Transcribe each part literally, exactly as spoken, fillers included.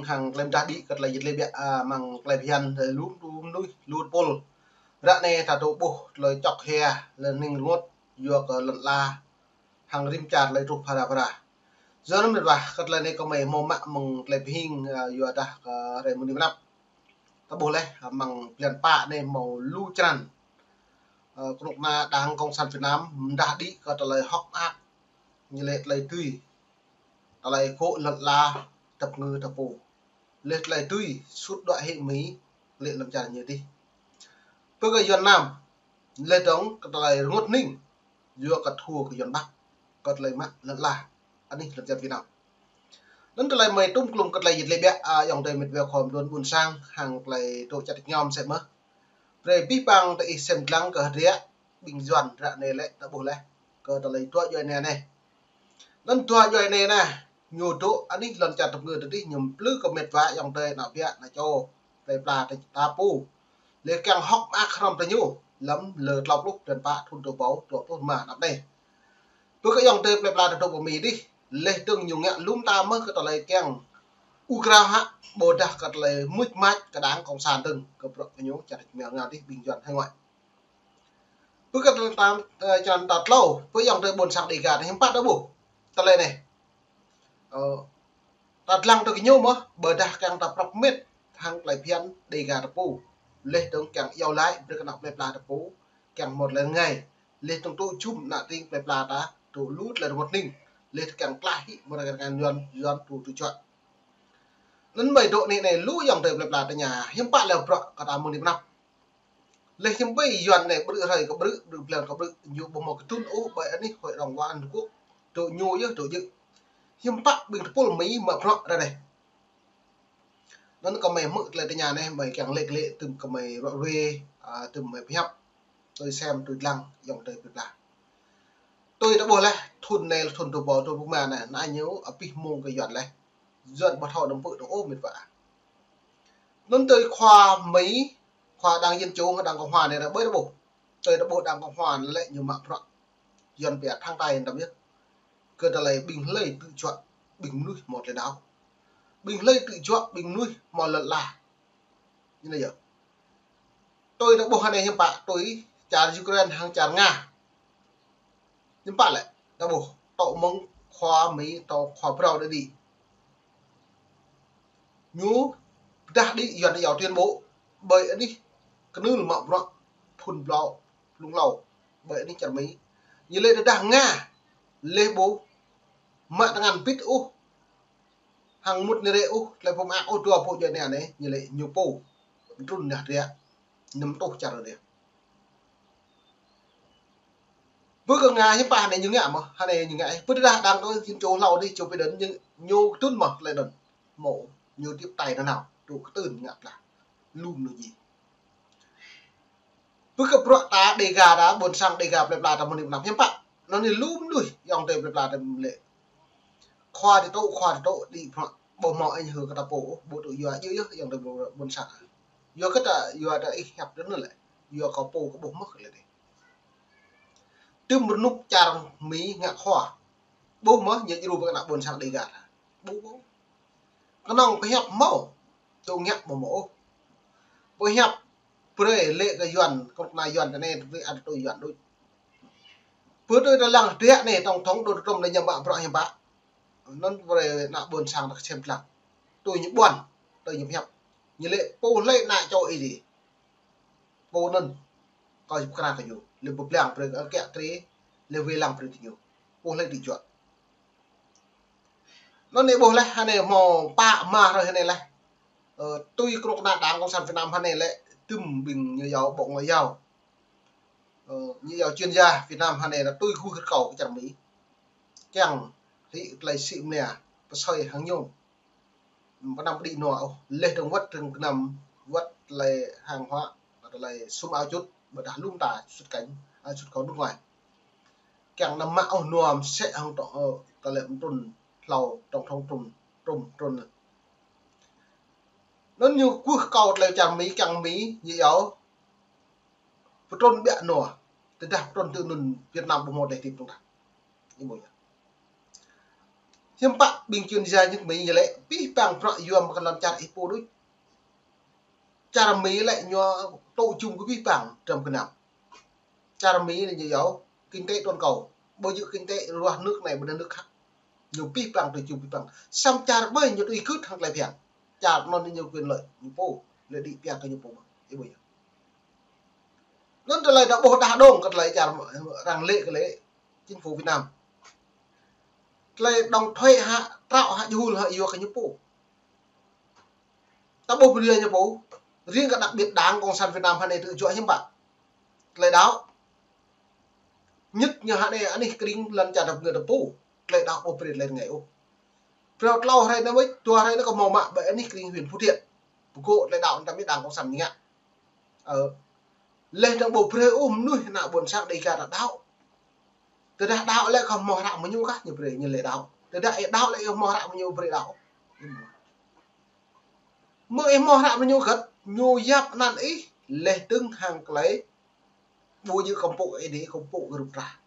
hăng tơlơi mơdah đĭ kơ tơlơi jĕt lĕ biă, a, mơ̆ng tơlơi phiăn, tơlơi lu, lu mơnuih, lu tơpul. Ră anai ta tŭ ƀuh tơlơi čŏk hia, tơlơi hning rơngot, yua kơ lŏn ala hăng rĭm čar tơlơi truh phara phara. Yua anŭn mĭt wa, kơ tơlơi anai kơmơi hmâo mă mơ̆ng tơlơi pơhing, a, yua dah kơ hrơi mơni mơnăp. Ta ƀuh laih, a, mơ̆ng blan pă anai hmâo lu črăn, a, kơnuk kơna Đảng Cộng sản Việt Nam mơdah đĭ kơ tơlơi hŏk mơak, ñu lĕ tơlơi tui, tơlơi kô̆ lŏn ala, tơpơngư tơpô. Lĕ tơlơi tui, sut đuaĭ hĭ Mi, lĕ lăm čar ñu dih. Pơ kơ Yuan Nam, lĕ dong kơ tơlơi rơngot hning, yua kơ thua kơ Yuan Bắc, kơ tơlơi mă lŏn ala, anih lăm čar Việt Nam. Anŭn tơlơi mơi tŭm klum kơ tơlơi jĕt lĕ biă, a, ayŏng adơi mĕt wa khua mơduôn ƀuôn sang, hăng tơlơi dŏ čăt ñom sĕ mơ̆. Brơi abih bang tơ ih sem lăng kơ hơdră, ƀing Yuan ră anai lĕ ta ƀuh laih. Kơ tơlơi dua djuai ania anai. Anŭn dua djuai ania anai, ñu dŏ anih lŏn čar tơpơngư tơ dih ñu plư kơ mĕt wa ayŏng adơi ană biă ană čô. Plơi pla ta pô. Lĕ kiăng hŏk mơak hrŏm tơ ñu, lăm lơ klâo pluh blan pă thŭn dua rơbâo dua pluh rơma anăp anai. Pơ kơ ayŏng adơi plơi pla ta dŏ pơ Mi dih, lĕ dơ̆ng ñu ngă lŏm ta mơ̆ kơ tơlơi kiăng ur krao hă, ƀôdah kơ tơlơi mŭt mač kơ Đảng Cộng sản dơ̆ng, kơ bruă kơ ñu čar Myanmar dih ƀing Yuan hải ngoại. Pơ kơ tơlơi ta, ơ, črăn tal klâo, pơ ayŏng adơi ƀôn sang Đêga anai hiư̆m pă ta ƀuh tơlơi anai. Ơ, ta lăng tơ kơ ñu mơ̆, ƀôdah kiăng ta prăp mĕt hăng tơlơi phiăn Đêga ta pô. Lĕ dơ̆ng kiăng iâu laĭ brơi kơ ană plơi pla ta pô, kiăng hmâo tơlơi rơngai. Lĕ dơ̆ng tŭ jum ană tring plơi pla ta, tŭ lu tơlơi rơngot hning. Lĕ kiăng klaih hĭ mơ̆ rơngai Yuan, Yuan tŭ tŭ juă. Anŭn mơi dŏ anai anai lu ayŏng adơi plơi pla ta tơña, hiư̆m pă lĕ bruă kơ ta mơni mơnăp. Lĕ hiư̆m pă Yuan anai ƀrư̆ hrơi kơ ƀrư̆, ƀrư̆ blan kơ ƀrư̆, ñu ƀu hmâo kơdŭn ôh ƀơi anih Hội đồng Bảo an Liên Hợp Quốc. Dŏ ñu yơh, dŏ djơ̆. Hiư̆m pă ƀing tơpul Mi mă bruă ră anai. Anŭn kơmơi hmư̆ tơlơi tơña anai, mơi kiăng lĕ lĕ tơm kơmơi ruă ruê, a, tơm mơi pơhiăp. Tui sem, tui lăng, ayŏng adơi plơi pla. Tui ta ƀuh laih, thŭn anai, thŭn dua rơbâo dua pluh rơma anai, anai ñu abih mông kơ Yuan laih. Yuan ƀu thâo đăm pơ̆ dơ̆ng ôh mĕt wa. Anŭn tui khua Mi, khua Đảng Dân Chủ, Đảng Cộng Hòa anai ră ƀơi ta ƀuh. Tui ta ƀuh Đảng Cộng Hòa anai lĕ ñu mă bruă. Yuan pia thăng tai đăm yơh. Kơ tơlơi ƀing hlơi tŭ juă, ƀing mơnuih hmâo tơlơi đaŏ. Ƀing hlơi tŭ juă, ƀing mơnuih hmâo lŏn ala. Ñu anai yơh. Tui ta ƀuh anai hiư̆m pă, tui čar Ukraine hăng čar Nga. Hiư̆m pă lĕ, ta ƀuh, tŏ mơ̆ng khua Mi, tŏ khua phrâo đa đĭ. Ñu pơdah đĭ Yuan ta yâo tuyên bố, ƀơi anih kơnưl mă bruă phŭn blâo, blung hlâo, ƀơi anih čar Mi. Ñu lĕ tơdah Nga, lĕ ƀu mă tơngan bit ôh, hăng mŭt nơ̆ rĕ ôh, tơlơi pơmơak ôh dua pô djuai ania anai, ñu lĕ ñu pô. Trŭn neh dră. Năm tuh čar rĕ. Pơ kơ Nga hiư̆m pă anai ñu ngă mơ̆, anai ñu ngă, pơ tơdah Đảng Dân Chủ hlâo dih, Joe Biden ñu, ñu kơdŭn mơ̆ tơlơi anŭn. Mơ̆, ñu tiếp tay nanao, tŭ kơtưn ngă plah. Lŭm lu ji. Pơ kơ bruă ta Đêga ta, ƀôn sang Đêga plơi pla ta mơni mơnăp hiư̆m pă. Anŭn ñu lŭm lu, ayŏng adơi plơi pla ta lĕ. Khua ta tŭ, khua ta tŭ, đĭ bruă, ƀu hmâo anh hư kơ ta pô, ƀu tŭ yua, yua, yua, ayŏng adơi ƀôn sang. Yua kơ ta, yua ta ih hiăp tơ anŭn lĕ. Yua kơ pô kơ ƀuh mơ̆ lĕ dih. Tơm rơnŭk čar Mi ngă khua. Ƀuh mơ̆ ñu djru ƀơi ană ƀôn sang Đêga. Ƀuh, ƀuh. Kơnơ̆ng pơhiăp hmâo. Tŭ ngă ƀu hmâo ôh. Pơhiăp brơi lĕ kơ Yuan, kơnuk kơna Yuan tơ anai, tui ăt tui Yuan đôč. Pơ tui ta lăng dră anai, tổng thống Donald Trump anai ñu mă bruă hiư̆m pă. Anŭn brơi ană ƀôn sang ta kơsem lăng. Tui ñu ƀuăn, tui ñu pơhiăp. Ñu lĕ pô hlơi ană čô ih dih. Pô anŭn, kâo či pơkra kơ ñu, lĕ pơblang brơi kơ kiă trê, lĕ wai lăng brơi tơ ñu. Pô hlơi tŭ juă. Anŭn anai ƀuh laih, anai hmâo pă rơma hrơi anai laih. Ơ, tui kơnuk kơna Đảng Cộng sản Việt Nam anai lĕ, tơm ƀing ñu yâo Bộ Ngoại giao. Ơ, ñu yâo chuyên gia Việt Nam anai lĕ tui gŭ hơt kâo kơ čar Mi. Kiăng hĭ tơlơi sĭ mơnia, pơsơi hăng ñu. Pơnăm pơđĭ nua ôh, lĕ dơ̆ng wơ̆t dơ̆ng gơnam, wơ̆t tơlơi hàng hóa, tơlơi sum ao jŭt, ƀôdah lŏm ta xuất cảnh, a, xuất khẩu nước ngoài. Kiăng anăm mă ôh nua mơsĕ hăng tŏ, ơ, tơlơi mơtrŭn hlâo tổng thống Trump, Trump, Trump. Anŭn ñu gŭ kâo tơlơi čar Mi, kiăng Mi, ñu yâo pơtrŭn biă nua, tơdah pơtrŭn tơ anŭn Việt Nam ƀu hmâo tơlơi hơdip dơ̆ng tah. Ñu ƀu yơh. Hiư̆m pă ƀing chuyên gia nước Mỹ ñu lĕ, pih pang bruă yua mă kơ lŏn čar ih pô đôč. Čar Mi lĕ ñu tŭ jum kơ pih pang dram gơnam. Čar Mi anai ñu yua kinh tế toàn cầu. Ƀu djơ̆ kinh tế ruah nước anai ƀơi anai nước khác. Ñu pih pang tŭ jum pih pang. Samơ̆ čar ƀơi ñu tui gưt hăng tơlơi phiăn. Čar anŭn ñu quyền lợi ñu pô. Lĕ đĭ pia kơ ñu pô mơ̆n. Ih ƀuh yơh. Anŭn tơlơi ta ƀuh đah dong kơ tơlơi čar arăng lĕ kơ lĕ chính phủ Việt Nam. Tơlơi đóng thuế hă, trao hă, jul hă, yua kơ ñu pô. Ta ƀuh brơi ñu pô. Riêng kơ đặc biệt Đảng Cộng sản Việt Nam hơnai tŭ juă hiư̆m pă. Tơlơi đaŏ. Ñĕt ñu hơnai anih kring lŏn čar dap ngơ ta pô. Tơlơi đaŏ ƀu brơi tơlơi rơngai ôh. Phrâo tlâo hrơi anai mơ̆n, dua hrơi anai kâo hmâo mă ƀơi anih kring huyện Phú Thiện. Pơgô̆ tơlơi đaŏ anŭn ta mĭn Đảng Cộng sản ñu ngă. Ơ. Leh dong ƀu brơi ôh mơnuih ană ƀôn sang Dêga ta đaŏ. Tơdah đaŏ lĕ kâo hmâo hră mơ̆ng ñu kah ñu brơi ñu lĕ đaŏ. Tơdah ih đaŏ lĕ ih hmâo hră mơ̆ng ñu brơi đaŏ. Mơ̆ ih hmâo hră mơ̆ng ñu hơget, ñu yap anăn ih leh dơ̆ng hăng tơlơi ƀu djơ̆ kơmpŭ ih đĭ kơmpŭ kơ rup trah.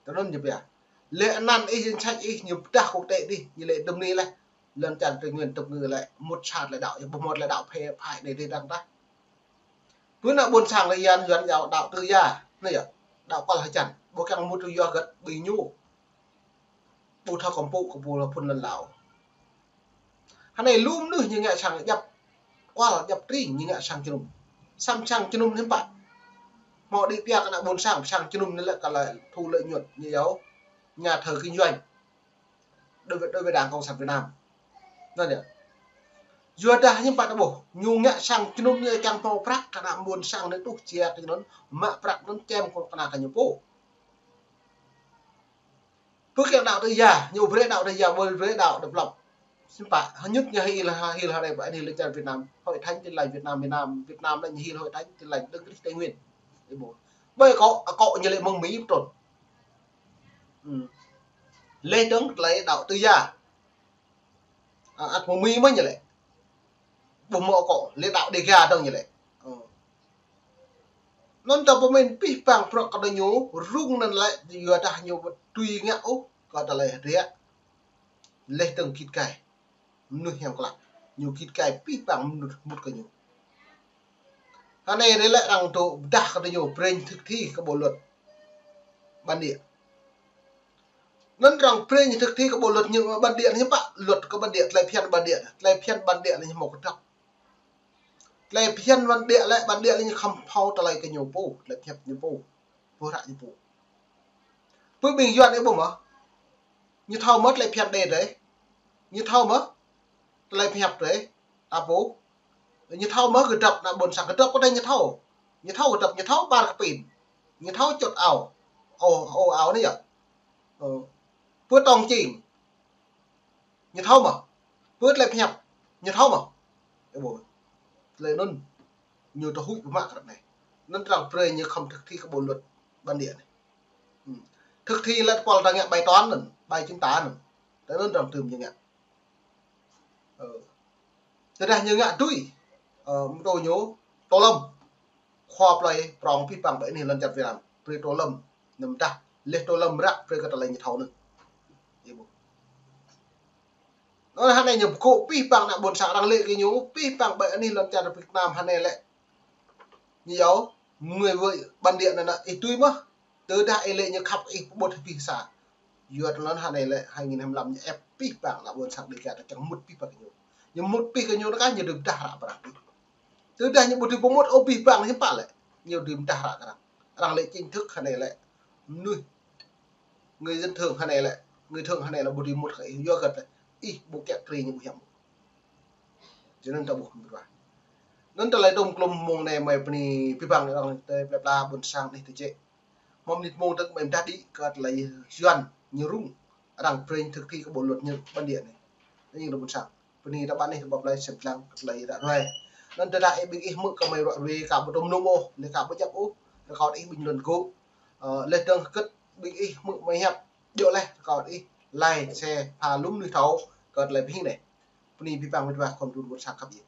Tui anŭn ñu pia. Leh anăn ih danh sách ih ñu pơdah quốc tế đĭ, ñu lĕ dŭm anai leh. Lŏn čar Tây Nguyên tŭ ngư lĕ mŭt sat lĕ đaŏ, ƀu mŭt lĕ đaŏ phê phai đĭ đĭ dang tah. Pơ ană ƀôn sang lĕ yan yuan yua đaŏ tư gia, anai yơh. Đaŏ kual hơjăn, ƀu kiăng mŭt yua hơget ƀing ñu. Ƀu thâo kơmpŭ kơ ƀu lă phŭn lŏn Lao. Hơnai lu mơnuih ñu ngă sang djăp kual djăp tring ñu ngă sang jơnum. Samơ̆ sang jơnum hiư̆m pă. Hmâo đĭ pia kơ ană ƀôn sang, sang jơnum anai lĕ kơ lĕ thu lợi nhuận ñu yua nhà thờ kinh doanh. Đối với, đối với Đảng Cộng sản Việt Nam. Anŭn yơh. Yua dah hiư̆m pă ta ƀuh. Ñu ngă sang jơnum ñu kiăng hmâo prăk kơ ană ƀôn sang anai tuh jia kơ ñu anŭn mă prăk anŭn čem kơ ană kơ ñu pô. Pơ kiăng đaŏ tư gia, ñu brơi đaŏ tư gia, ƀu brơi đaŏ độc lập. Hiư̆m pă, hơñŭt ñu hil, hil hơnai ƀơi anai lŏn čar Việt Nam, Hội Thánh Tin Lành Việt Nam, Việt Nam, Việt Nam anai ñu hil Hội Thánh Tin Lành Đấng Christ Tây Nguyên. Ih ƀuh. Ƀơi akŏ, akŏ ñu lĕ mơ̆ng Mi pơtrŭn. Ư. Leh dơ̆ng tơlơi đaŏ tư gia. Ă, ăt mơ̆ng Mi mơ̆n ñu lĕ. Ƀu hmâo akŏ, lĕ đaŏ Dêga dơ̆ng ñu lĕ. Ơ. Anŭn ta pơmĭn pih pang bruă kơ ñu, rŭng anŭn lĕ, yua dah ñu ƀu tui ngă ôh, kơ tơlơi hơdră. Leh dơ̆ng git gai. Mơnuih hiam klă. Ñu git gai pih pang mơnuih mŭt kơ ñu. Hơnai ră lĕ arăng dŏ pơdah kơ ñu brơi thực thi kơ bộ luật bản địa. Anŭn arăng brơi thực thi kơ bộ luật ñu bản địa ñu pă luật kơ bản địa, tơlơi phiăn bản địa, tơlơi phiăn bản địa ñu hmâo kơdŏp. Tơlơi phiăn bản địa lĕ, bản địa lĕ ñu khŏm hmâo tơlơi kơ ñu pô, tơlơi phiăn ñu pô, pô hră ñu pô. Pơ ƀing yuan ih ƀuh mơ̆. Ñu thâo mơ̆ tơlơi phiăn đe drơi. Ñu thâo mơ̆ tơlơi phiăn drơi. Ta pô. Ñu thâo mơ̆ kơdŏp ană ƀôn sang, kơdŏp kơ drơi ñu thâo. Ñu thâo kơdŏp, ñu thâo ƀar kơ pin. Ñu thâo čŏt ao. Ao, ao, ao anai yơh. Ơ. Pơ tong čing. Ñu thâo mơ̆. Pơ tơlơi phiăn. Ñu thâo mơ̆. Ih ƀuh. Tơlơi anŭn. Ñu tơhuĭ pơmă kơ ră anai. Anŭn arăng brơi ñu khŏm thực thi kơ bộ luật bản địa anai. Ư. Thực thi lĕ tơpul ta ngă bài toán anŭn, bài chứng tả anŭn. Tơlơi anŭn arăng tơm ñu ngă. Ơ. Tơdah ñu ngă tui. Ơ, mơ̆ng tô ñu, tô lâm. Khua plơi prŏng pih pang ƀơi anai lŏn čar Việt Nam. Brơi tô lâm. Anŭn dah. Leh tô lâm ră brơi kơ tơlơi ñu thâo anŭn. Ih ƀuh. Anŭn hơnai ñu pơgô̆ pih pang ană ƀôn sang arăng lĕ kơ ñu, pih pang ƀơi anai lŏn čar Việt Nam hơnai lĕ. Ñu yua, người với bản địa anŭn ih tui mơ̆. Tơdah ih lĕ ñu khăp ih pơƀut pih sa. Yua anŭn hơnai lĕ hai nghìn hai mươi lăm ñu ĕp pih pang ană ƀôn sang Dêga ta kiăng mŭt pih pang kơ ñu. Ñu mŭt pih kơ ñu anŭn kah ñu dưi pơdah hră pơ arăng. Tơdah ñu ƀu dưi pơmŭt ôh pih pang hiư̆m pă lĕ. Ñu dưi pơdah hră kơ arăng. Arăng lĕ chính thức hơnai lĕ. Mơnuih. Người dân thường hơnai lĕ. Người thường hơnai lĕ ƀu dưi mŭt kơ ih yua hơget lĕ. Ih ƀu kiăng krê ñu ƀu hiam. Yua anŭn ta ƀuh mơ̆n. Anŭn tơlơi tơm klum mông anai mơi bơni pih pang arăng tơ plơi pla ƀôn sang anih tơjĕ. Mơ̆ng mơnit mông tơ̆k mơi mơdah đĭ kơ tơlơi yuan ñu rŭng. Arăng brơi thực thi kơ bộ luật ñu bản địa anai. Anai ñu ƀôn sang. Bơni ta ƀă anih kơ ƀap lơi sem lăng kơ tơlơi ră ruai. Anŭn tơdah ih ƀing ih hmư̆ kơ mơi ră ruai ka ƀu tơm nŭm ôh, lĕ ka ƀu djăp ôh. Rơkâo ih ƀing lŏn gơ̆. Ơ, leh dơ̆ng hơget ƀing ih hmư̆ mơi hiăp. Djơ̆ leh rơkâo ih like, share, pha lu mơnuih thâo kơ tơlơi pơhing anai. Bơni pih pang mơ̆n wa khŏm đun ƀôn sang khăp yơh.